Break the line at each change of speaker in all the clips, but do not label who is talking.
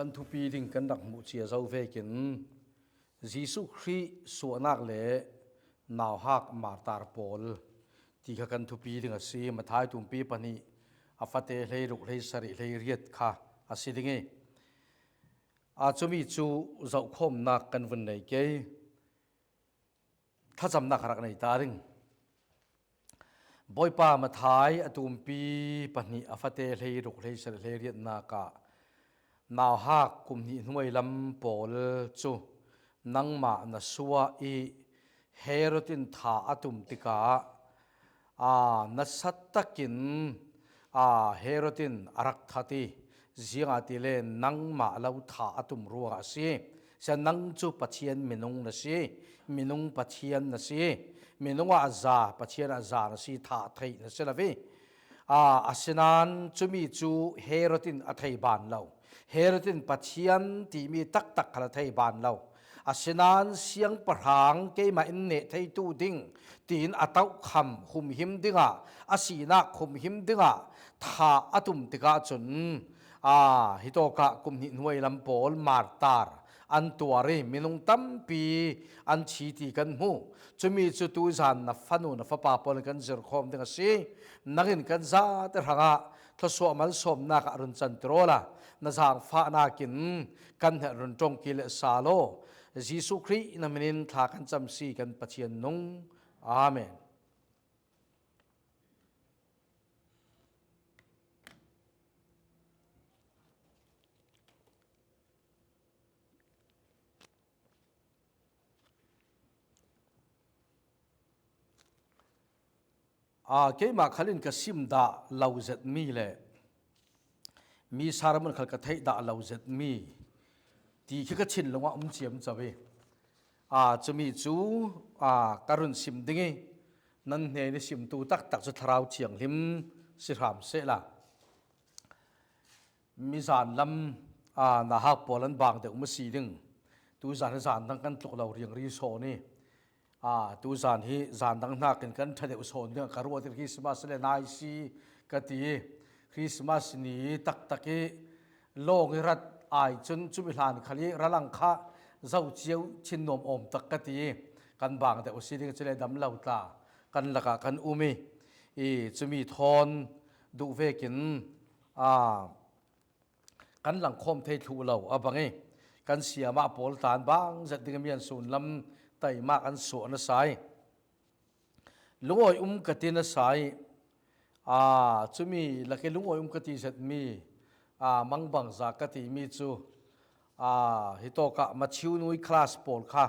Kan thupi ding kan rak hmuh cia zo vekin Jesuh Khrih suahnak le nauhak martar pawl ti kha kan thupi ding a si. Mathai tumpi pahnih a fate 16 17 18 kha a si ding i a cumi cu zohkhawmnak kan vun nei ke thlacamnak rak nei ta ding. Bawipa Mathai a tumpi pahnih a fate 16 17 18 nak ah nauhak kum hnih hnuai lam pawl cu nangmah na suah i Herod in tha a tum tikah nasa takin Herod in a rak that i ziangah ti le nangmah lo tha a tum ruangah a si. Sia nang cu Pathian minung na si, minung Pathian na si, minung ah za, Pathian ah za na si, tha theih na si lo i. Asinain cumi cu Herod in a thei ban lo. Herod in Pathian timi taktak kha a thei ban lo. Asinain siangpahrang keimah in neh theitu ding tiin a tohkham humhim dingah a sinak humhim dingah tha a tum tikah cun hi tawkah kum hnih hnuai lam pawl martar an tuar i minung tampi an thi ti kan hmu. Cumi cu tuzan na fanu na fapa pawl kan zir khawm ding a si. Nangin kan za te hrangah thluasuah malsawmnak ah run can tirola na zaangfahnak in kan he run tong ki le sa law Jesuh Khrih na min in thla kan cam si kan Pathian nung. Amen. Keimah khal in ka sim dah lo zet mi le mi saramun khal ka theih dah lo zet mi ti khi ka chin lungah um ciam chawi cumi cu ka run sim ding i nan hne ni simtu taktak cu thlarau thianghlim si hram seh la mizan lam na hak pawl an bang deuh ma si ding tu zan zan dang kan tluk lo riang ri so ni Tu zan hi zan dang nakin kan ṭha deuh sawn ding ka ruat i Christmas le nai si ka ti. Christmas ni taktak i lawng i rat ai cun cumi hlan khal i ralang kha zo cio chin nuam awm tak ka ti. Kan bang deuh si ding cule dam lo tla kan lakah kan um i i cumi thawn duh vekin kan lang khom thei thlu lo a bang i kan siama pawl tan bang zet ding mi an sun lam taimak an suah na sai lungoi um ka ti na sai a chumi laki lungoi um ka ti zet mi a mangbang za ka ti mi chu a hitoka machiu nui class pawl kha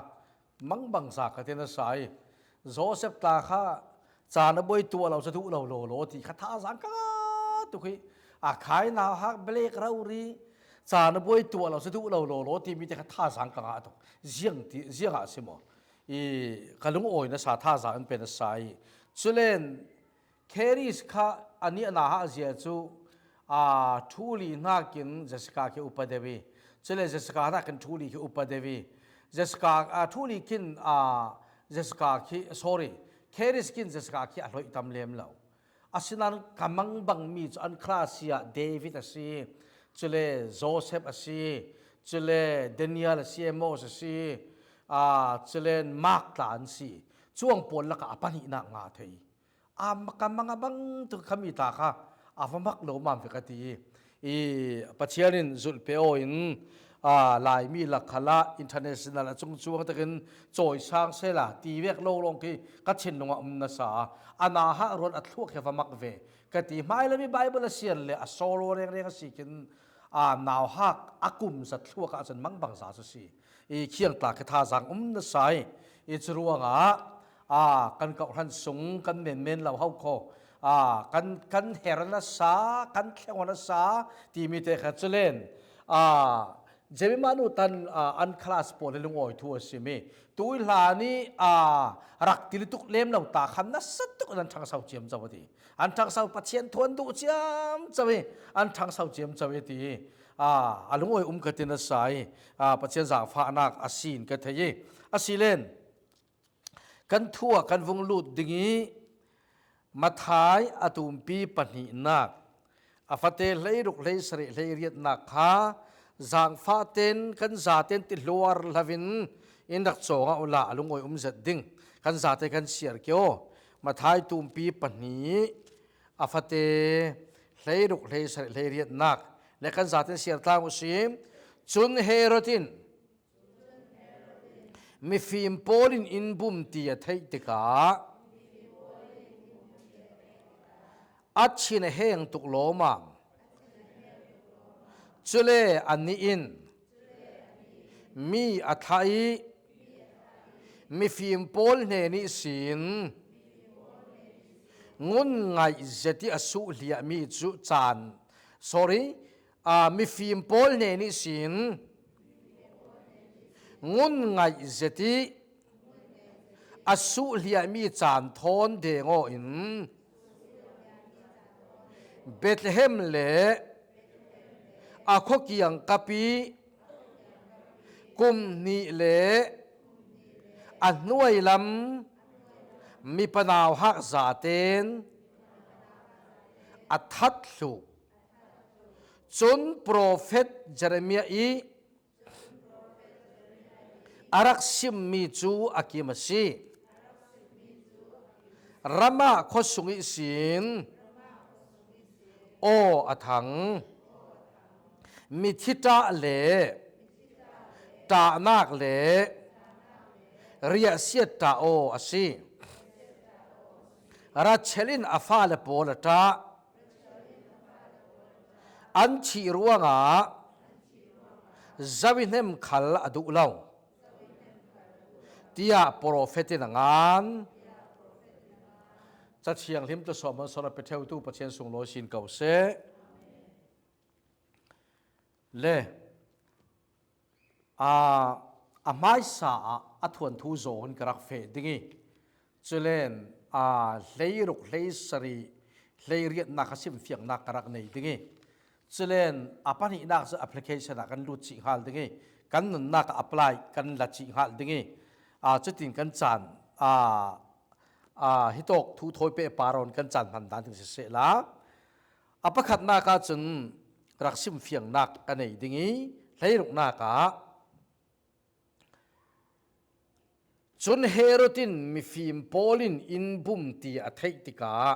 mangbang za ka ti na sai Joseph ta kha caan a boi tua lo sa duh lo lo lo ti kha tha zang ka tu khi a khai na hak blek ro ri caan a boi tua lo sa duh lo lo lo ti mi te kha tha zang ka nga tuk ziang ti ziang ah simo i kalung oi na sa tha zang an pe na sai chulen Keris kha ani ana ha zia chu a thuli nakin Jessica khi upa devi chule Jessica nakin thuli khi upa devi Jessica a thuli khin a Jessica khi sorry Keris kin Jessica khi a hloi tam lem lo asinan kamang bang mi chu an class ah David asi chule Joseph asi chule Daniel asi Moses asi a chule Mark tla an si chuang pawl laka a pahnih nak nga thei a ka manga bang tu khami ta kha a va mak lo mam ve ka ti i Pathian in zulh pe o in Laimi lakhala international a chung chuang takin chawi sang sela ti vek lo long khi ka thinlung ah um na sa ana ha ron a thluak he va mak ve ka ti hmai lami Bible a sian le a solo reng reng a si kin a nau hak akum za thluak ah cun mang bang za su si i khiang ta khi thazang um na sai i curuangah a kan kohhran sung kan men men lo hau kho a kan kan her na sa kan thleng na sa timi te kha chulen a Jemima nu tan an class pawl he lungawi thu a si mi tui hla ni a rak tili tuk lem lo ta khan na sat tuk an thang sau chiam chaw ti an thang sau pathian thuan du chiam chawi an thang sau chiam chawi ti a alungoi um ka tin a sai a Pathian zaangfahnak a sin ka thei i asilen kan thua kan vung lut ding i Mathai atumpi pahnihnak a fate 16 hlei sarih hlei riatnak kha. Zaangfah ten kan zaten ti hluar hlavin in rak cawng ah ula alungoi um zet ding kan zate kan siar kyo Mathai tumpi pahnih a fate 16 17 18 nak le kan zaten siar tlang usim cun Herod in mifim pawl in in bum ti a theih tikah a chin a heng tuk lawmam. Cule annih in mi a thlah i mifim pawl hne nih sin ngun ngaih zet i a suh hliahmi cu caan sorry mifim pawl hne nih sin ngun ngaih zet i a suh hliahmi caan thawn dengaw in Bethlehem le a khuakiang kapi kum hnih le a hnuai lam mipanau hak zaten a that hlu. Cun profet Jeremiah i A rak simmi cu a kim a si. Ram ah khuasung ihsin aw a thang. Mithi ṭah le ṭahnak le riahsiat ṭah aw a si. Rachel in a fale pawl a ṭah. An thih ruangah zawihnem khal a duh lo tiah profet in a ngan. Cathianghlim tu sawm an sor a petheutu Pathian sunglawi sin ko seh. Le a hmaisa ah a thuanthu zawn ka rak feh ding i culen 16 17 18 nak a simfiangnak ka rak nei ding i culen a pahnihnak cu application ah kan lut chih hngal ding i kan nunnak ah apply kan la chih hngal ding i cutin kan caan hi tawk thu thawi pe paron kan caan hman dan ding si seh la. A pakhatnak ah cun rak simfiangnak ka nei ding i hleiruknak ah cun Herod in mifim pawl in inn bum ti a theih tikah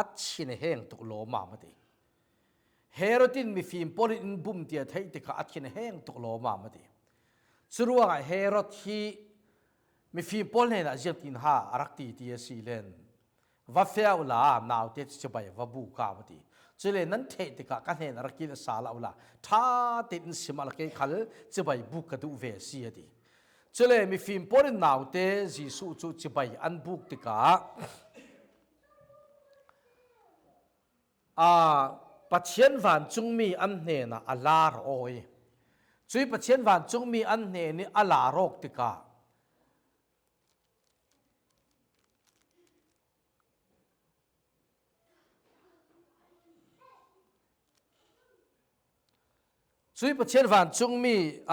a thin a heng tuk lawmmam a ti. Herod in mifim pawl in inn bum ti a theih tikah a thin a heng tuk lawmmam a ti. Curuangah Herod hi mifim pawl hnenah ziangtin ha a rak ti ti a si len va feo la naute cu bai va bu ka va ti cule nan theh tikah ka hnen rak kil sa la ula tha tein sim ala ke khal chibai buk ka duh ve si ati cule mifim pawl in naute Jesuh cu chibai an buk tikah a Pathian vancungmi an hnenah a lar oi cui Pathian vancungmi an hnen i a lar awk tikah Cui Pathian vancungmi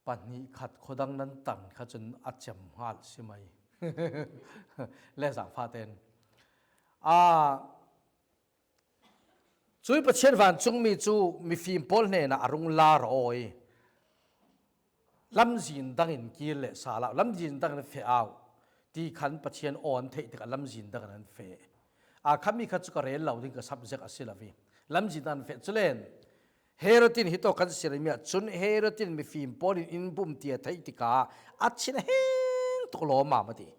pahnih khat khuadang nan tang kha cun a cem hngal si mei le zaangfa ten. Cui Pathian vancungmi cu mifim pawl hnenah a rung lar awi. Lamzin dang in kir le sa lamzin dang in fe au ti khan Pathian aw an theih tikah lamzin dang in an fe. A khami kha cu ka rel lo ding ka subject a si lo i lamzin dang an fe culen Herod in hito kan sirimi ah cun Herod in mifim pawl in inn bum ti a theih tikah a thin a heng tuk lawmmam a ti.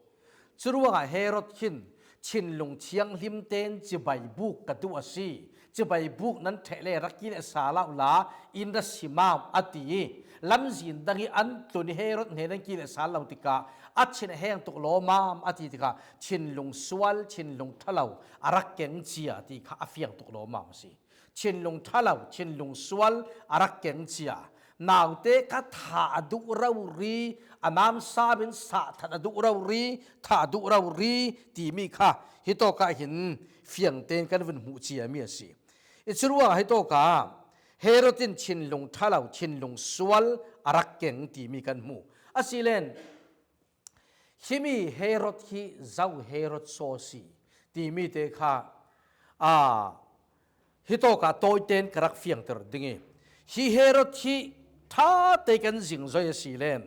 Cu ruangah Herod khin thinlung thianghlim tein cibai buk ka duh a si. Cibai buk nan ṭheh le raki le sa lau la inn ra simam a ti i lamzin dang i an tlun i Herod hne nan ki le sal lo tikah a thin a heng tuk lawmmam a ti tikah thinlung sual thinlung ṭhalo a rak keng cia ti kha a fiang tuk lawmmam a si. Thinlung ṭhalo thinlung sual a rak keng cia naute kha tha a duh ro ri a nam sam in sah that a duh ro ri tha a duh ro ri timi kha hi to ka hin fiang tein kan vun hmuh cia mi a si i cu ruang hi to ka Herod in thinlung ṭhalo thinlung sual a rak keng timi kan hmu asilen himi Herod hi zo Herod so si timi te kha a. Hi tawk ah tawitein ka rak fiangter ding i hi Herod hi ṭha te kan zing zoi a si len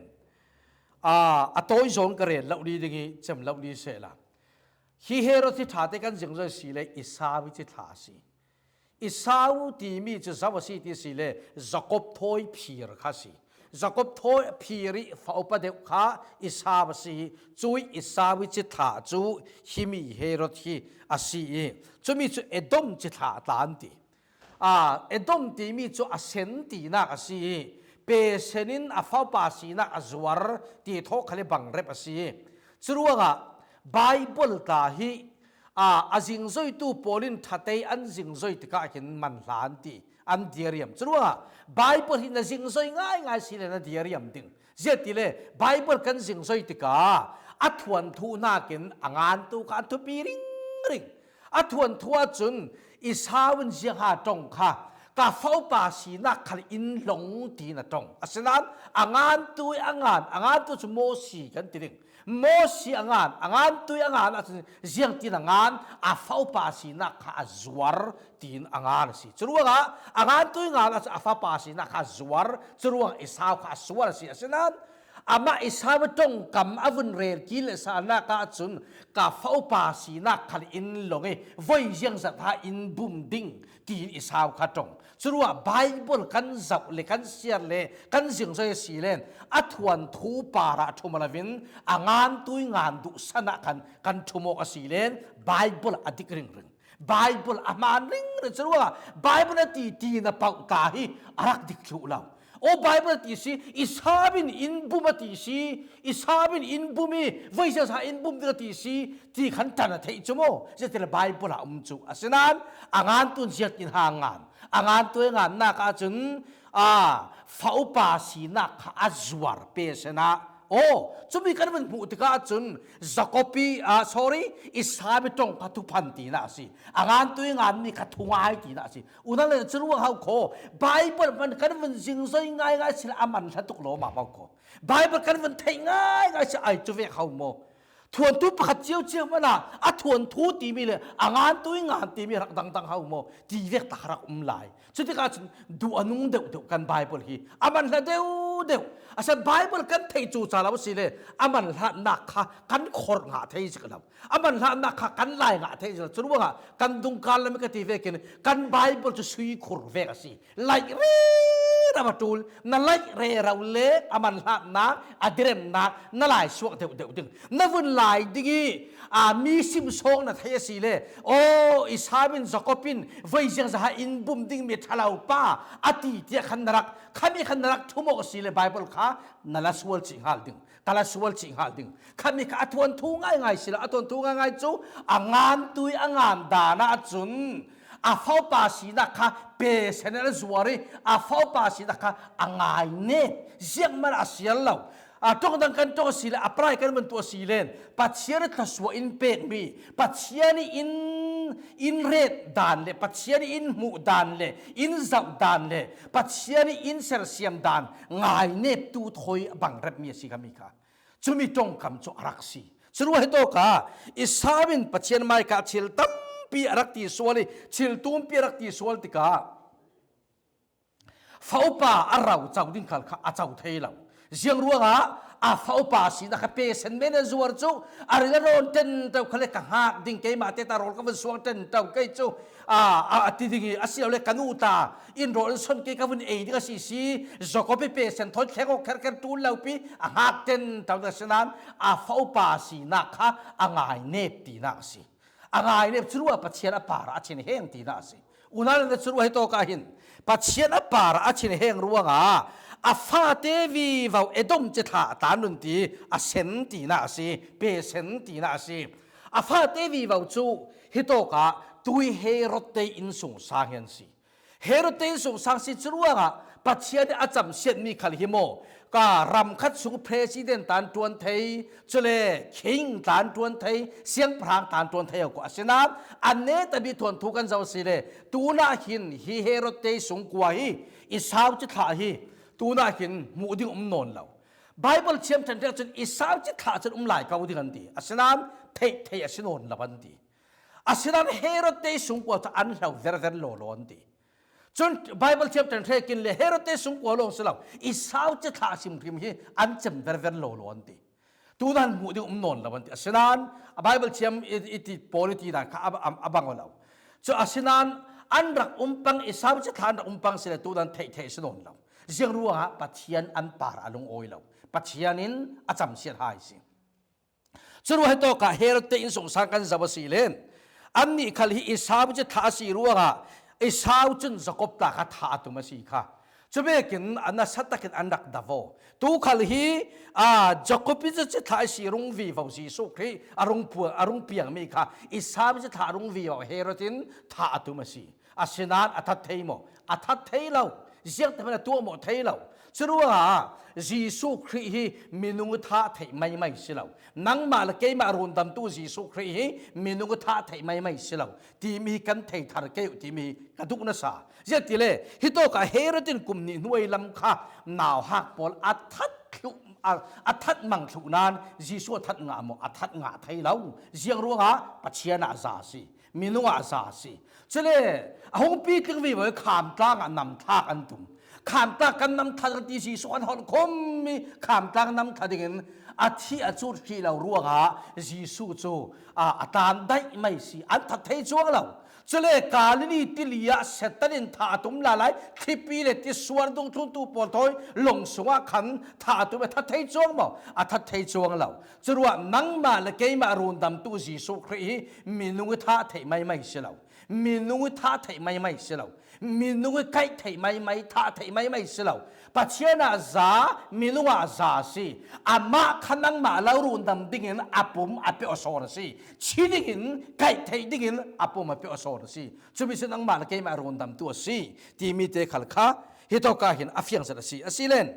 a tawi zawn ka rel lo ni ding i cem lo ni seh la. Hi Herod hi ṭha te kan zing zoi si le Esau ci thla a si. Esau timi cu zo a si ti si le Jakob thawi phir kha si. Jakob thawi phir i fa upa deuh kha Esau a si. Cui Esau i cithlah cu himi Herod hi a si i cumi cu Edom cithlah tla an ti. Edom timi cu a sen tinak a si i pe sen in a fapa sinak a zuar ti thaw khale bang rep a si. Curuangah Bible tla hi a zingzoitu pawl in thatei an zingzoi tikah hin man hla an ti an diariam. Curuangah Bible hi na zingzoi ngaingai si le na diariam ding. Ziati le Bible kan zingzoi tikah a thuan thu nakin a ngan tu kha an thupi ring ring. A thuan thu ahcun Esau in ziangha tong kha ka faupa sinak khal in long ti na tong. Asinain a ngan tu i a ngan a ngan tu cu Moses kan ti ding. Moses a ngan a ngan tu i a ngan ahcun ziang tin a ngan a faupa sinak kha a zuar tiin a ngan a si. Curuangah a ngan tu i ngan ahcun a fapa sinak kha a zuar. Curuang Esau kha a sual a si. Asinain amah Esau tongkam a vun rel ki le salnak ahcun ka faupa sinak khal in long i voi ziang zat ha in bum ding tiin Esau kha tong. Curuah Bible kan zoh le kan siar le kan zing zoi si len a thuan thu para thum lavin a ngan tui ngan duh sana kan kan thumok a si len Bible a dik ring ring Bible a hmaan ring ring curuah Bible a ti ti na pau ta hi a rak dik thlu lo. O Bible ti si isabin in bum a ti si isabin in bum i voi sa in bum ding a ti si ti khan tan a theih cu mu zetil Bible ah um cu asinain a ngan tun ziat in ha ngan a ngan tu ngan nak ahcun a fa upa sinak kha a zuar pe sena o cumi kan vun hmuh tikah cun Jakobi ah sorry Isabi tong kha thuphan ti na si a ngan tu ngan mi kha thungai ti na si unang le cu hau kho Bible man kan vun zing zoi ngai ngai sila aman hla tuk lo ma pau ko Bible kan vun thei ngai ngai si ai chu ve hau mo thuan tu pakhat cio cio mana a thuan thu timi le a ngan tu ngan timi rak dang dang hau mo ti vek tak rak um lai cutikah cun duh a nung deuh deuh kan Bible hi aman hla deuh deuh asa Bible kan thei cu ca lo si le aman hla nak kha kan khor nga thei si lo aman hla nak kha kan lai nga thei si lo cu ruangah kan dungkal lam ka ti ve kin kan Bible cu sui khur vek a si laih re rama tul na laih re ro le aman hlat nak adirem nak na lai suak deuh deuh ding na vun lai ding i a mi sim song na thei asi le o isabin zakopin voi ziang zaha in bum ding mi thalo pa ati tia khan narak khami khan narak thumo si le bible kha nala sual chi hal ding kala sual chi hal ding khami kha athuan thu ngai ngai sila athuan thu ngai ngai chu angan tui angan dana chun a faupa sinak kha pe sen an zuar i a faupa sinak kha a ngai ne ziang man a sial lo a tong dang kan tong si le a prai kan man tu si len pathian thlasua in pek mi pathian in in ret dan le pathian in hmuh dan le in zoh dan le pathian in sersiam dan ngai nep tu thoi bang rep mi si kha mi kha cumi tongkam cu a rak si curuah hi to ka Isawin Pathian mai ka thil tampi a rak ti sual i thil tumpi a rak ti sual tikah faupa a rau co ding khal kha a co thei lo ziang ruangah a faupa sinak kha pe sen men a zuar cu a ril a rawn ten to khale ka hngak ding keimah te ta rawl ka vun suang ten to kei cu a ti ding i asilole ka nu ta in rawl son ke ka vun ei ding a si si zokopi pe sen thon thlek ok kher kher tul lo pi a hngak ten to na sinan a faupa sinak kha a ngai nep ti na si a ngai nep chu pathian a par a chin heng ti na si unal na chu he to ka hin pathian a par a chin heng ruanga a fate vi vau edom che tha ta nun ti a sen ti na si pe sen ti na si A fate vivo cu hitawk ah tui Herod te inn sung sang hi an si. Herod te inn sung sang si cu ruangah Pathian nih a cam sianmi khal hi maw ka ram khat chung president tan tuan thei cule king tan tuan thei siangpahrang tan tuan thei ko asinain an ne tabi thuan thu kan zo si le tuna hin hi Herod te sung kua hi Esau ci thlah hi tuna hin hmuh ding um nawn lo Bible thiam ṭhen cun Esau ci thlah cun um lai ko ding an ti. Asinain theih theih a si nawn lo an ti. Asinain Herod te sungkua cu an hlo verver lawlaw an ti. Cun Bible thiam ṭen hrekin le Herod te sungkua lawng si lo, Esau ci thlah hrimhrim hi an cem verver lawlaw an ti. Tudan hmuh ding um nawn lo an ti. Asinain a Bible thiam i ti pawl i ti dan kha a bang lo. Cu asinain an rak um pang Esau ci thlah an rak um pang si le tudan theih theih si nawn lo. Ziang ruangah Pathian an par a lung awi lo. Pathian in a cam sian hai si. Cu ruah tawk ah Herod te inn sungsang kan zau a si len. Annih khal hi Esau cu thah a si ruangah Esau cun Jakob ta kha thah a tum a si kha. Cu bekin a nasa takin an rak davo. Tu khal hi a Jakob i cu thlah si rung vi vo Jesuh Khrih a rung puang a rung piang mi kha Esau cu thlah rung vi vo Herod in thah a tum a si. Asinain a that thei maw? A that thei lo. Ziang te hmanh a tuah maw thei lo. Curuangah Jesuh Khrih hi minung tha theih mai mai si lo. Nangmah le keimah rundamtu Jesuh Khrih hi minung tha theih mai mai si lo. Timi kan thei thar keu timi ka duh nasa. Ziah ti le hi to ka Herod in kum ni hnuai lam kha nau hak pawl a that thlu a that mang thlu nan Jesuh a that nga maw a that nga thei lo. Ziang ruangah Pathian ah za si. Minung ah za a si. Cule a hung pi tling vi voi kham tlang ah nam thlak an tum. Kham tlang kan nam thla kan ti si su an holh khom mi kham tlang nam thla ding in a thi a cut hrih lo ruangah Jesuh cu a tan daih mai si an that thei chuang lo. Cule Galilee tili ah Satan in tha a tum la lai thlipi le tisuar dung thlun tu pawl thoi lung sungah khan tha a tum a that thei chuang maw a that thei chuang lo. Curuah nangmah le keimah rundamtu Jesuh Khrih hi minung i thah theih mai mai si lo. Minung i thah theih mai mai si lo. Minung i kaih theih mai mai, thah theih mai mai si lo. Pathian ah za, minung ah za si. Amah kha nangmah lo rundam dingin a pum a pe awsawr a si. Chi dingin, kaih theih dingin a pum a pe awsawr a si. Cumi cu nangmah le keimah rundamtu a si. Timi te khal kha hi toka hin a fiang zet a si. Asilen,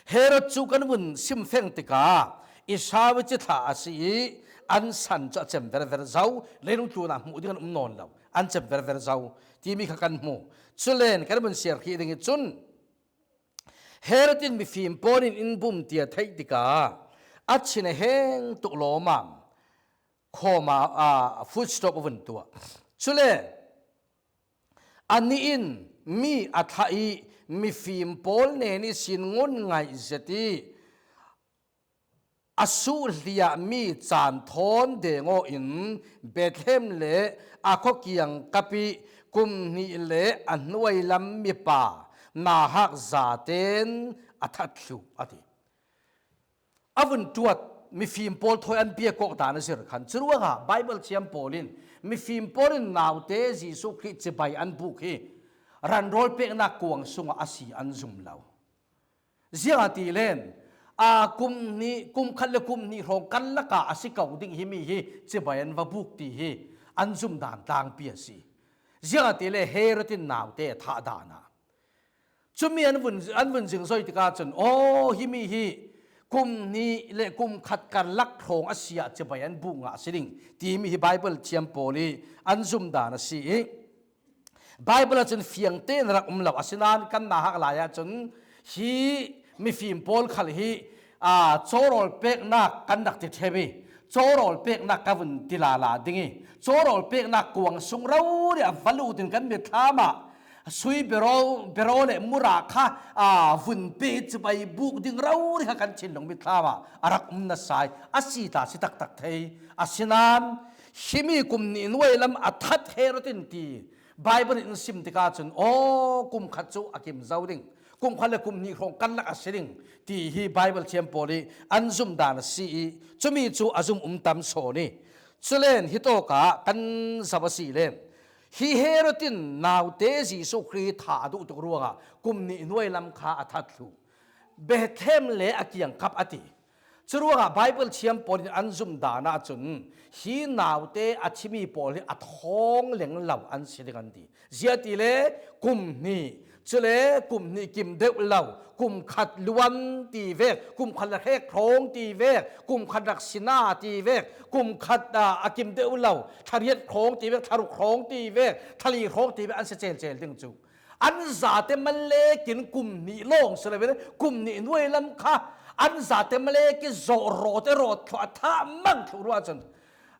Herod cu kan vun simfeng tikah Esau cithlah a si i an san cu a cem verver zau leilung tlun ah hmuh ding an um nawn lo an cem verver zau timi kha kan hmu culen kan vun siar khi ding i cun Herod in mifim pawl in in bum tia theih tikah a chin a heng tuk lawmam khawma a footstop a vun tuah cule Anih in mi a thlah i mifim pawl nen i sin ngun ngaih zet i a suhliahmi caan thawn dengaw in Bethlehem le a khuakiang kap i kum hnih le a hnuai lam mipa nahak zaten a that thlu a ti. A vun ṭuat mifim pawl thawi an bia kawk dan a zir khan curuangah Bible thiam pawl in mifim pawl in naute Jesuh Khrih cibai an buk hi ranrawl peknak kuang sungah a si an zum lo. Ziang a ti len a kum ni kum khat le kum hnih hrawng kan lakah a si ko ding hi mi hi cibai an va buk ti hi an zum dan tlangpi a si. Ziang a ti le Herod in naute a thah dan ah Cumi an vun zingzoi tikah cun aw hi mi hi kum hnih le kum khat karlak hrawng a si ah cibai an bu nga a si ding timi hi Bible thiam pawl i an zum dan a si i Bible ah cun fiang tein rak um lo asinain kan nahak lai ahcun hi mifim pawl khal hi cawrawl peknak kan rak ti ṭheu i cawrawl peknak ka vun ti la la ding i cawrawl peknak kuang sung ro ri a valu tin kan mitthlam ah sui bero bero le mura kha a vun pe chibai buk ding ro ri kha kan thinlung mitthlam ah a rak um na sai a si ta si taktak thei asinan himi kum ni nuai lam a that herotin ti Bible in sim tikah cun aw kum khat cu a kim zau ding kum khat le kum hnih hrawng kan lak a si ding ti hi Bible thiam pawl i an zum dan a si i cumi cu a zum um tam sawn i culen hi tawka kan zau a si len Hi Herod in naute Jesuh Khrih tha a duh tuk ruangah kum nih nuai lam kha a that thlu. Bethlehem le a kiangkap a ti. Cu ruangah Bible thiam pawl in an zum dan ahcun hi naute a thimi pawl hi a thawng leng lo an si ding an ti. Zia ti le kum hnih cule kum hnih kim deuh lo kum khat luan ti vek kum khat la hrek hrawng ti vek kum khat rak sina ti vek kum khat a kim deuh lo thlariat hrawng ti vek thlaruk hrawng ti vek thlali hrawng ti vek an si cel cel ding cu an zate male kin kum hnih lawng si loin kum hnih nuai lam kha an zate male ki zawh ro te ro thlo a tha mang thlu ruah cun.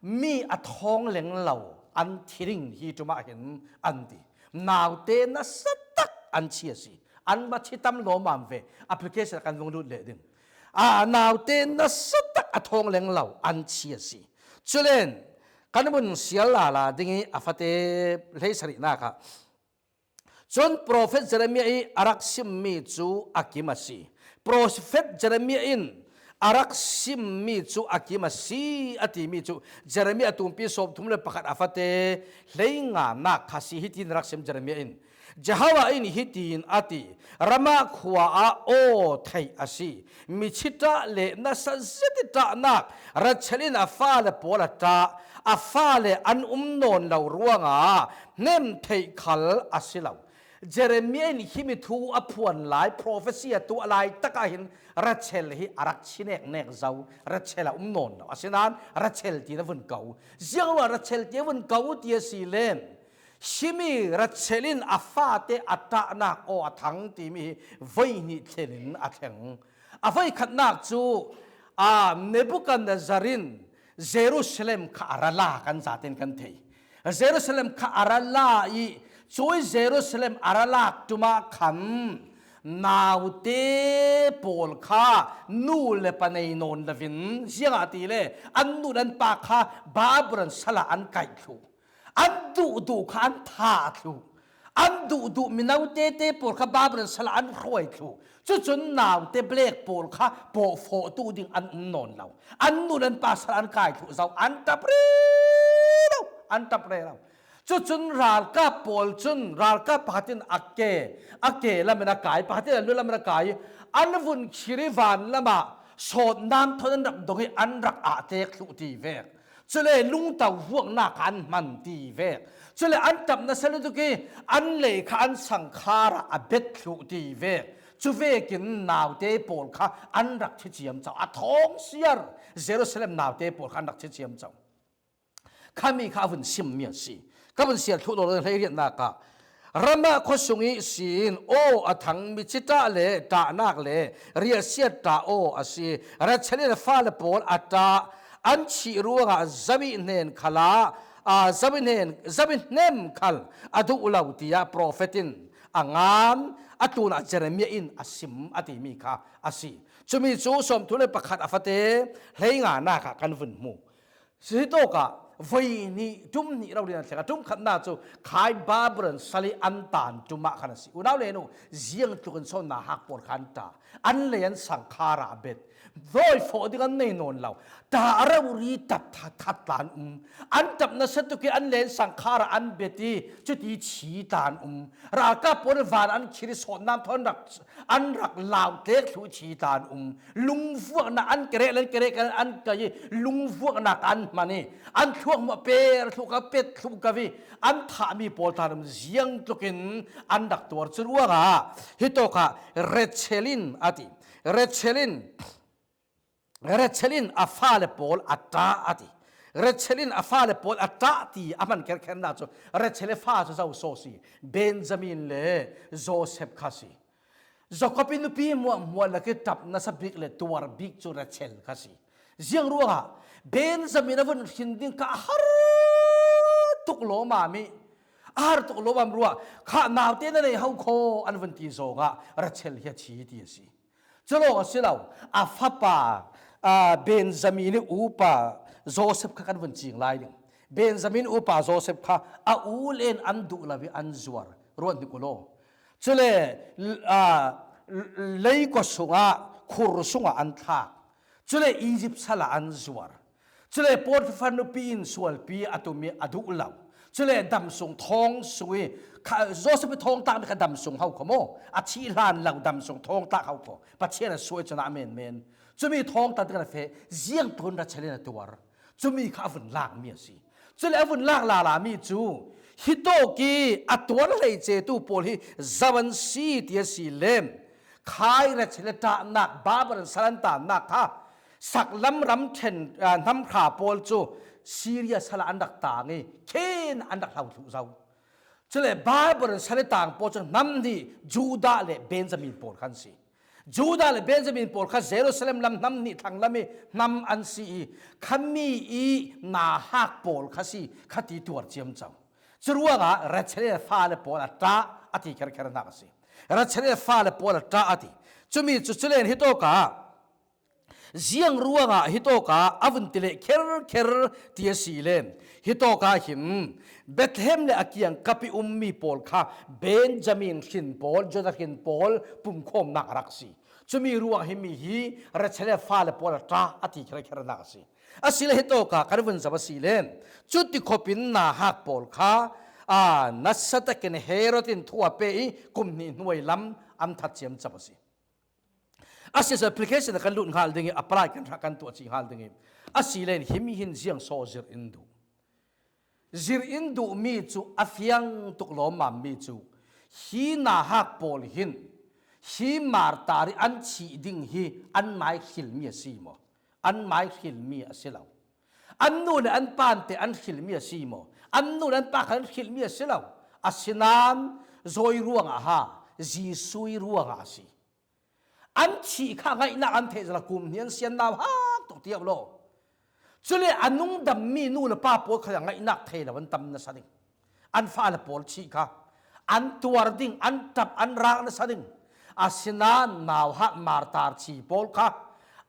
Mi a thawng leng lo an thiring hi ṭum ah hin an ti. Naute nasa tak an chi a si. An va thi tam lawmam ve. Application kan vung lut leh ding. A naute nasa tak a thawng leng lo an chi a si. Culen kan vun sial la la ding i a fate hlei sarihnak ah Cun profet Jeremiah i a rak simmi cu a kim a si. Profet Jeremiah in a rak simmi cu a kim a si a timi cu Jeremiah tumpi 31 a fate hlei nga nak kha si hitin rak sim Jeremiah in. Jehovah in hitin a ti, Ramah khua ah aw theih a si. Mithi ṭah le nasa zet i ṭahnak Rachel in a fale pawl a ṭah. A fale an um nawn lo ruangah hnem theih khal a si lo. Jeremiah in hi mi thu a phuan lai, prophecy a tuah lai tak ah hin Rachel hi a rak chinek nek zo. Rachel a um nawn lo. Asinain Rachel ti na vun ko. Ziang ruah Rachel ti a vun ko ti a si len. Himi Rachel in a fate a ṭahnak aw a thang timi hi voi hnih thlen in a thleng. A voi khatnak cu a Nebuchadnezzar in Jerusalem kha a ra la kan zaten kan thei. Jerusalem kha a ra la i cui Jerusalem a ra lak tumah khan naute pawl kha nu le pa nei nawn lovin ziangah ti le an nu le an pa kha Babylon sal ah an kaih thlu. An duh duh kha an tha thlu. An duh duh mino tete pawl kha Babylon sal ah an hruai thlu. Cucun naute blek pawl kha pawhfawh tu ding an um nawn lo. An nu le an pa sal an kai thlu zau an tap re lo. An tap re lo. Cucun ralkap pawl cun ralkap pakhat in a ke a ke lam in a kai pakhat in a lu lam in a kai i an vun khir i van lam ah sawtnam thon an rak dong i an rak ah tek thlu ti vek. Cule lungto vuaknak an hman ti ve. Cule an ṭap na sel tuk i an lei kha an sangkhar ah a bet thlu ti ve. Cu vekin naute pawl kha an rak thi ciam cang. A thawng siar Jerusalem naute pawl kha an rak thi ciam cang. Khami kha a vun simmi an si. Ka vun siar thlu lo hlei riannak ah Ramah khuasung i siin aw a thangmi ci ṭah le ṭahnak le riahsiat ṭah aw a si. Rachel in a fale pawl a ṭah. An chih ruangah zabi hnen khal ah zabi hnen zabi hnem khal a duh lo tiah profet in a ngan a tlun ah Jeremiah in a sim a timi kha a si. Cumi cu 31 a fate hlei nga nak ah kan vun hmu. Sitawk ah voi nih tum nih ro rian thleng tum khat na cu khai Babylon sali an tan tum ah khan a si. Unau le nu ziang tluk in son na hak pawl khan ta an le an sangkhara bet voi fo ding an nei nawn lo ta ro ri tap tha that tlan um an tap na satuki an len sangkhara an bet i cuti chi tlan um ralkap pawl van an khiri sawt nam thon rak an rak lau tlek thlu chi tlan um lungvuaknak an kere lan kere kan an kai lungvuaknak an hman i an thluak mo per thlu ka pet thlu ka vi an thahmi pawl tharam ziang tlukin an rak tuar cu ruangah hi tawk ah Rechelin ati Rechelin Rechelin a fale pawl a ṭa ati Rechelin a fale pawl a ṭah ti a hman kher kher na cu Rachel fa cu zo so si Benjamin le Joseph kha si Jakob i nupi muahmuah lak i ṭap nasa bik le tuar bik cu Rachel kha si. Ziang ruangah Benjamin a vun hrin ding kha a har tuk lawmam i a har tuk lawmam ruah kha naute na nei ho kho an vun ti zong ah Rachel hi a thi ti a si. Culawng a si lo a fapa Benjamin i upa Joseph kha kan vun cing lai ding. Benjamin upa Joseph kha a u len an duh lo i an zuar ruat hnik u law Cule leikua sungah khur sungah an thlak. Cule Egypt sal ah an zuar. Cule Potiphar nupi in sualpi a tum i a duh lo. Cule damsung thong sung i Joseph i thong tlak mi kha damsung hau kho maw? A thi hlan lo damsung thong tlak hau kho. Pathian a suai cun amen men. Cumi thong tlak tikah fe ziang tun ra chelin a tuar. Cumi kha a vun lak mi a si. Cule a vun lak la la mi cu hi tawki a tuar hlei ce tu pawl hi zavan si ti a si lem khai re chile ṭahnak Babylon sal an tannak kha saklam ram ṭhen hnamhra pawl cu Syria sal an rak tang i khen an rak hlau thlu zau cule Babylon sal i tang pawl cu hnam nih Judah le Benjamin pawl khan si. Judah le Benjamin pawl kha Jerusalem lam hnam nih thlang lam i hnam an si i khami i nahak pawl kha si kha ti tuar ciam cang. Curuangah Rachel fale pawl a ṭah a ti kherkher nak a si. Rachel fale pawl a ṭah a ti. Cumi cu culen hi tawka ziang ruangah hi tawka a vun ti le kher kher ti a si len hi tawka hin Bethlehem le a kiang kapi ummi pawl kha Benjamin hrin pawl Judah hrin pawl pumkhawmnak a rak si. Cumi ruang hi mi hi Rachel fale pawl a ṭah a ti kher kher nak a si. Asile hi tawka kan vun zam a si len cuti khopin na hak pawl kha a nasa takin Herod in thua pe i kum hnih hnuai lam an that ciam chap a si. Asi application kan lut hngal ding i apply kan kan tuah chi hngal ding i asi len himi hin ziang so zir in duh. Zir in duh mi cu a fiang tuk lawm mam mi cu hi na hak pawl hin hi martari an chi ding hi an mai hril mi a si maw? An mai hril mi a si lo. An nu le an pa te an hril mi a si maw? An nu le an pa kha an hril mi a si lo. Asinain zawi ruangah ha Jesuh ruangah a si. An thi kha ngaihnak an theih zala kum hni an sian nau hak tuk tiap lo. Cule a nung dammi nu le pa pawl kha ngaihnak thei lo an tam nasa ding. An fale pawl chi kha an tuar ding, an tap, an raak nasa ding. Asinain nau hak martar chi pawl kha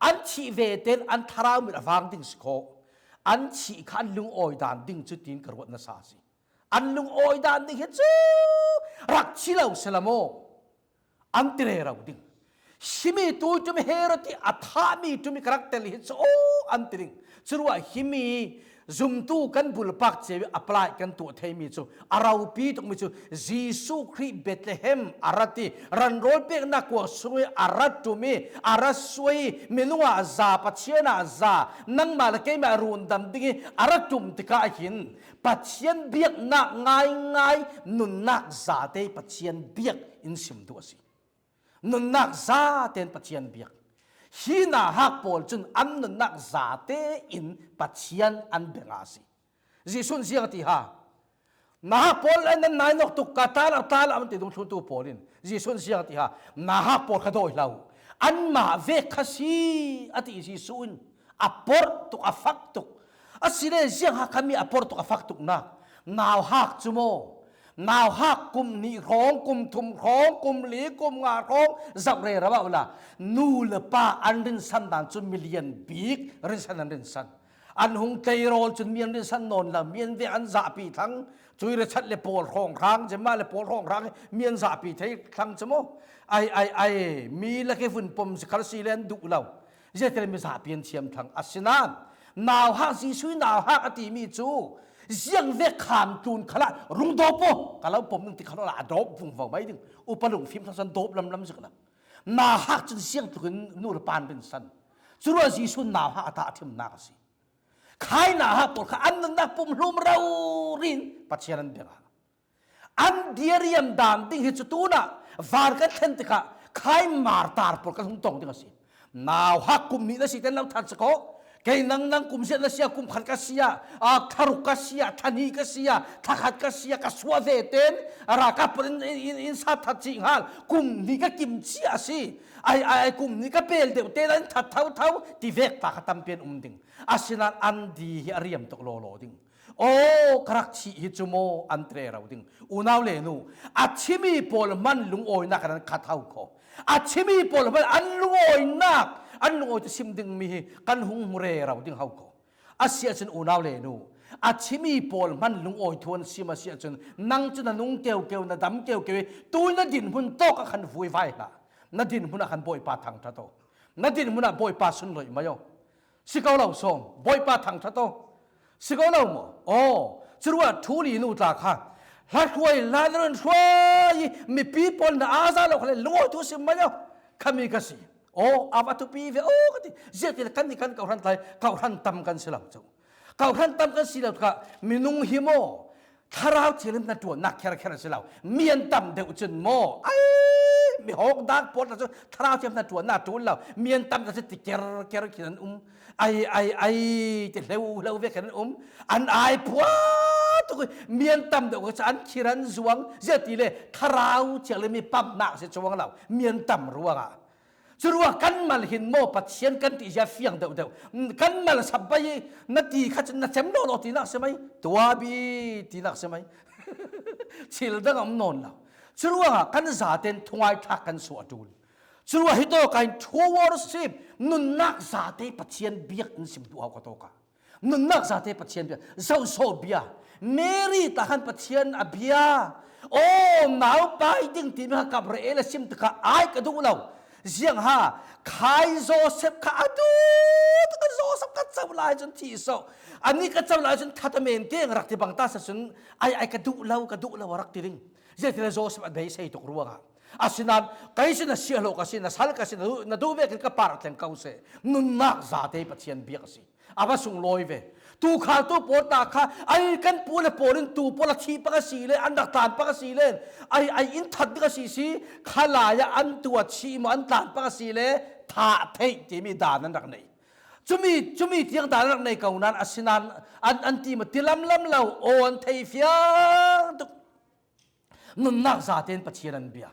an thih ve ten an thlarau mit a vang ding si khawh. An thih kha an lungawi dan ding cu tin ka ruat nasa si. An lungawi dan ding hi cu rak thi lo sela maw? An tire ro ding himi tu tum Herod i a thahmi tumi ka rak tel hi cu an ti ding. Curuah himi zumtu kan bulpak ce apply kan tuah theimi cu a ropi tukmi cu Jesuh Khrih Bethlehem a rat i ranrawl peknak kuang sung i a rat tum i a rat suai minung ah za Pathian ah za nangmah le keimah rundam ding i a rat tum tikah hin Pathian biaknak ngaingai nunnak zate Pathian biak in sim duh a si. Nunnak zaten Pathian biak. Hi na hak pawl cun an nunnak zate in Pathian an bia a si. Jesuh ziang ti ha. Na hak pawl an nan nai nok tuk ka ta la ta la an ti dung thlu tu pawl in Jesuh ziang ti ha. Na hak pawl kha doi hlau. An mah ve kha si ati Jesuh in a por tuk a fak tuk asile ziang ha kami a por tuk a fak tuk nak nau hak cu maw nau hak kum ni hrawng kum thum hrawng kum li kum nga hrawng zap re rawa ula nu le pa an rin san dan cu million bik rin san an rin san an hung tleirawl cun mian rin san non la mian ve an zahpi thang cui re chat le pawl hrawng hrang jema le pawl hrawng hrang mian zahpi thei thlang chu mo ai ai ai mi la ke vun pom khal si le an duh lo Zeitil mizapi an thiam thlang. Asinain nau hak Jesuh nau hak a timi cu ziang ve kham tlun khala rung dawp o ka lo pom ning ti khala a dawp vung vo mai ding upa lung fim thang san dawp lam lam zik la na hak cun siang tlukin nu le pan rin san cu ruah Jesuh nau hak a tah thim nak a si khai na hak pawl kha an nunnak pum hlum ro rin Pathian an bia An diariam dan ding hi cu tunah van kan thlen tikah khai martar pawl kan hung tong ding a si. Nau hak kum nih na si ten lo than si ko. Kei nang nang kum siat na sia kum khat ka sia a tharuk ka sia thani ka sia thakhat ka sia ka suah ve ten ralkap pawl in in in sat that chi ngal kum ni ka kim chi a si ai ai ai kum ni ka pel deuh te an that thau thau ti vek ta ka tampian um ding asinan an di hi a riam tuk law law ding Aw ka rak thih hi cu maw an tre ro ding unau le nu a thimi pawl man lungawinak an khat hau kho a thimi pawl man an lungawinak an lungawi te sim ding mi hi kan hung hmure ro ding hau ko a si ahcun unau le nu a thimi pawl man lungawi thuan sim a si ahcun nang cu na nung keu keu na dam keu keu tu na din hun tok a khan vui vai hlah na din hun a khan bawipa thang tha to na din hun ah bawipa sun loi mayo Si ko lo sawm bawipa thangṭhat o si ko lo maw aw curuah thuli nu tla kha hla hruai la na run hruai i mipi pawl na aza lo kha le lungawi thu sim mai o khami ka si aw ava tupi ve o ka ti ziah ti kan ni kan kohhran tlai kohhran tam kan si lo cu kohhran tam kan si lo ka minung hi maw thlarau thianghlim na ṭuannak kher kher a si lo mi an tam deuh cun maw ai mi hawk dak pawl cu thlarau thianghlim na ṭuannak ṭuan lo mi an tam cu ti ker ker khin an um ai ai ai ti hleu hleu ve khin an um an ai phua tuk mi an tam deuh cu an khir an zuang zia ti le thlarau thianghlim mi pamnak si chuang lo mi an tam ruangah. Curuah kan mal hin maw Pathian kan ti zia fiang deuh deuh. Kan mal sabbai na ti kha na cem lo lo ti nak si mai. Tua bi ti nak si mai. Thil dang am non lo. Curuangah kan zaten thungai thlak kan suah tul. Curuah hi to kain true worship nunnak zate Pathian biak in sim tu hau ka to ka. Nunnak zate Pathian bia zohsawh bia Mary ta khan Pathian a bia aw nau pai ding ti mi kap re le sim tikah ai ka duh lo ziang ha khai Joseph kha adu ka Joseph ka co lai cun thi so ani ka co lai cun thatamen te rak ti bang ta sa cun ai ai ka duh lo ka duh lo rak ti ding zeitile Joseph a beisei tuk ruangah asinain kei sin na siahlo ka si na sal ka si na duh ve ka par tleng ko se nunnak zate Pathian biak a si a va sunglawi ve tuukhal tu pawl ta kha ai kan pu le pawl in tu pawl a thi pak a si le an rak tlan pak a si le ai ai in that dik a si si khalai ah an tu a chi mo an tlan pak a si le tha theih timi dan an rak nei cumi cumi tiang dan an rak nei ko nan asinan an an ti ma tilam lam lo aw an thei fiang tuk nunnak zaten Pathian an bia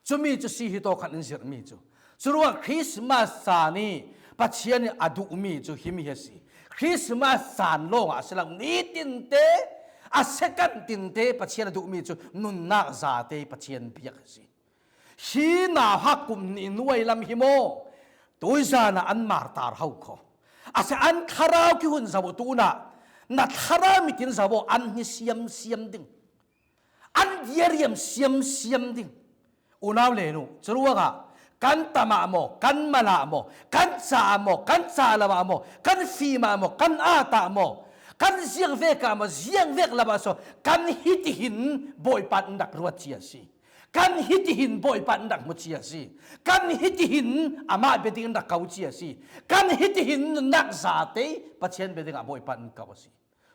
cumi cu si hi to khan in zirhmi cu curuang Christmas caan i Pathian nih a duhmi cu himi hi si Christmas caan lawng ah si lo nitin te a second tin te Pathian a duhmi cu nunnak zate Pathian biak a si hi na ha kum ni nuai lam hi maw tuizan ah an martar ho kho ase an thlarau ki hun zawo tu na na thlarau mitin zawo an hi siam siam ding an diariam siamsiam ding unau le nu curuangah kan tam ah maw kan mal ah maw kan ca ah maw kan ca lo ah maw kan fim ah maw kan at ah maw kan ziang vek ah maw ziang vek lam ah so kan hitihin bawipa in rak ruat cia si kan hitihin bawipa in rak hmu cia si kan hitihin amah biading in rak ko cia si kan hitihin nunnak zate Pathian biading ah bawipa in ko a si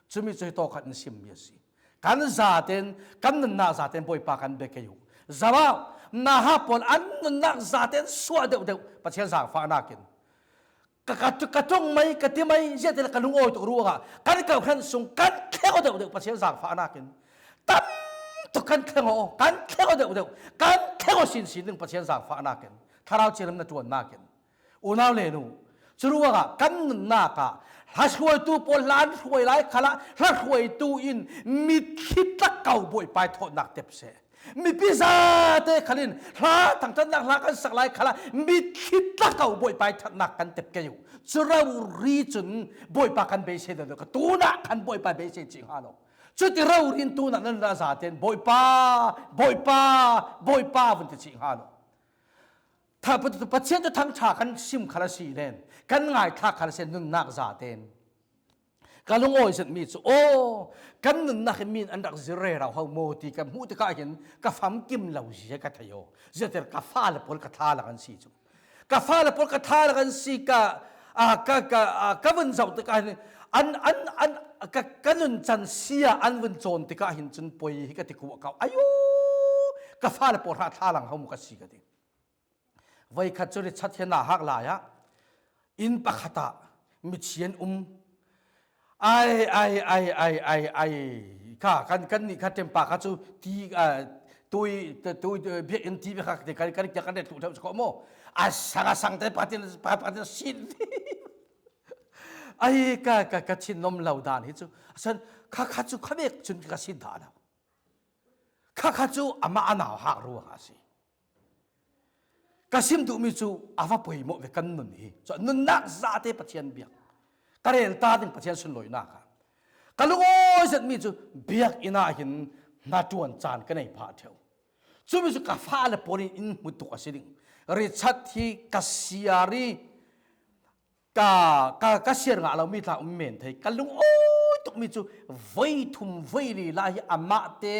cumi cu hi to khat in simmi a si kan zaten kan nunnak zaten bawipa kan bia kei zawa na ha pawl an nunnak zaten suah deuh deuh pathian zaangfahnak in ka ka ka tung mai ka ti mai ziate ka lung awi tuk ruangah kan kau khan sung kan thleng deuh deuh pathian zaangfahnak in tam tuk kan thleng o kan thleng deuh deuh kan thleng sin sin ding pathian zaangfahnak in thlarau chiram na tuannak in Unau le nu, curuangah kan nunnak ah hla hruaitu pawl hla an hruai lai khala hla hruaitu in mitthli tlak ko bawipai thawtnak tep seh. Mipi zate khalin hla thangthatnak hla kan sak lai khala mitthli tlak ko bawipai thatnak kan tep ke Curau ri cun bawipa kan beisei da ka tunah khan bawipa beisei chi hnga lo. Cuti ro rin tunah nan ra zaten bawipa bawipa bawipa vun ti chi hnga lo. Pathian cu thangṭha kan sim khal a si len kan ngaithla khal a si nunnak za tein ka lungawi zet mi cu aw kan nunnak hi min an rak zir re rau ho maw ti ka hmuh tikah hin ka famkim lo zia ka thei o ziater ka fale pawl ka thla lang an si cu ka fale pawl ka thla lang an si ka ka ka ka vun zoh tikah hin an an an ka ka nun can sia an vun cawn tikah hin cun poi hi ka ti ku ka ayo ka fale pawl hra thla lang ho mu ka si ka ti Voikhat cu richat he naa hak lai ah inn pakhat ah michian um ai ai ai ai ai ai kha kan kan nih kha tempa kha cu ti tui tui biakinn ti kha kan kan kan kan thlu theu ko mo a sang a sang te patin patin sin ai ka ka ka chin nom lo dan hi cu san kha kha cu kha bek cun ka sin da lo kha kha cu ama anau hak ruang a si Ka sim duhmi cu a va poi maw ve kan nun hi. Cu nunnak zate Pathian biak. Ka rel ta ding Pathian sunlawinak ah. Ka lungawi zetmi cu biakinn ah hin hna ṭuan caan ka nei phah ṭheo. Cumi cu ka fale pawl in in hmu tuk a si ding. Richard hi ka siar i ka ka ka siar ngah lomi tla um men thei ka lung awi tukmi cu voi thum voi li la hi amah te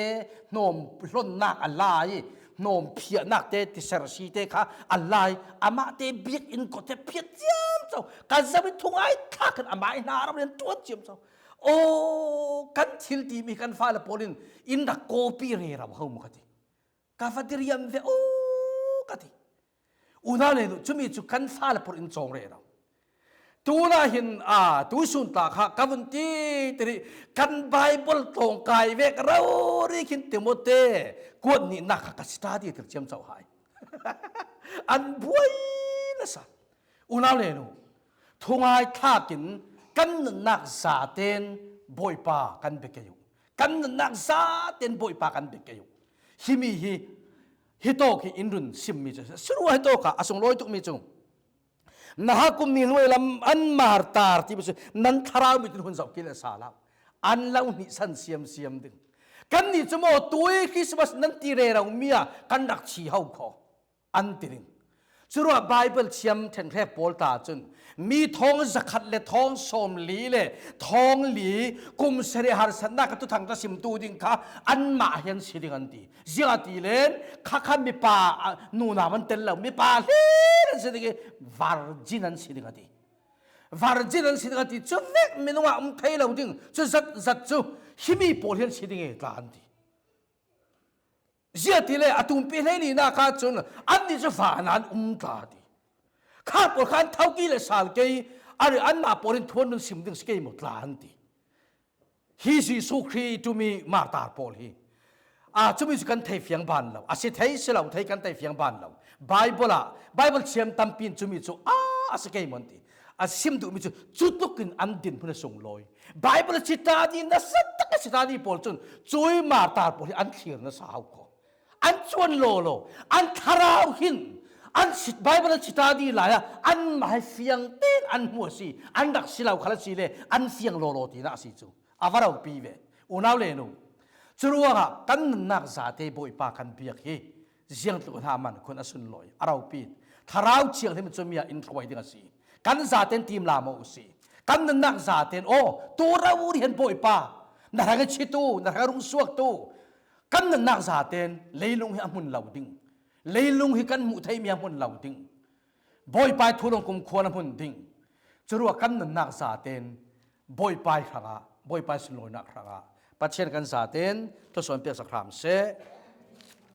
hnawm hlonnak a la i hnawm phiahnak te tiser si te kha a lai amah te biak in ko te phiat ciam cho ka zam i thungai thla khan amah i hna ram in tuan ciam cho o kan thil ti mi kan fale pawl in in rak copy re ram ho mu ka ti ka fa diriam ve o ka ti Unau le nu cumi cu kan fale pur in cawng re lo. Tuna hin a tu sun ta kha ka vun ti tiri kan Bible tlawng kai ve ka ro ri khin Timote kuat ni nak kha ka study tir chiam chau hai. An buai na sa. Unau le nu, thungai thlakin kan nunnak zaten Bawipa kan bia u. Kan nunnak zaten Bawipa kan bia u. Hi mi hi hi to khi in run sim mi cu sirua hi to ka asung loi tuk mi cu na hakum ni hnuai lam an mar tar ti cu nan thlarau mi tin hun zau kil sa la an lo ni san siam siam ding kan ni chu mo tui Christmas nan ti re ro mia kan rak chi hau kho an ti ding. Curuah Bible thiam ṭhenhrek pawl ta cun mi thong zakhat le thong sawm li le thong li kum sarih harsatnak ka tuthang ta simtu ding kha anmah hian si ding an ti. Ziang a ti len kha kha mipa nu nam an tel lo mipa hlir an si ding i virgin an si ding a ti. Virgin an si ding a ti cu vek minung ah um thei lo ding cu zat zat cu himi pawl hian si ding e tla an ti. Zia ti le a tumpi hlei ni na kha cun an nih cu van an um tla ti. Kha pawl kha an thoki le sal kei ari an mah pawl in thuan nun sim ding si kei mo tla an ti. Hi Jesuh Khrih tumi martar pawl hi a cumi cu kan thei fiang ban lo a si thei si lo thei kan thei fiang ban lo Bible ah Bible thiam tampi in cumi cu a a si kei mon ti a sim duhmi cu cu tluk in an din hmun a sunglawi Bible cita di nasa tak a cita di pawl cun cui martar pawl hi an thlir nasa hau ko an cuan law law an thlarau hin an Bible an cita di lai ah an mai fiang ten an hmu a si an rak si lo khal a si le an fiang law law ti na a si cu a va ro pi ve unau le nu cu ruangah kan nunnak zate bawipa kan biak hi ziang tluk hna man khun a sunlawi a ropi thlarau thianghlim cu mi ah in hruai ding a si kan zaten tim la mo si kan nunnak zaten o tu ro rian bawipa na rang chitu na rang rung suak tu kan nunnak zaten leilung hi a hmun lo ding leilung hi kan hmuh thei mi a hmun lo ding bawipa thulung kum khuan a hmun ding curuah kan nunnak zaten bawipa hrangah bawipa sunlawinak hrangah pathian kan zaten thluasuan piak sak hram seh.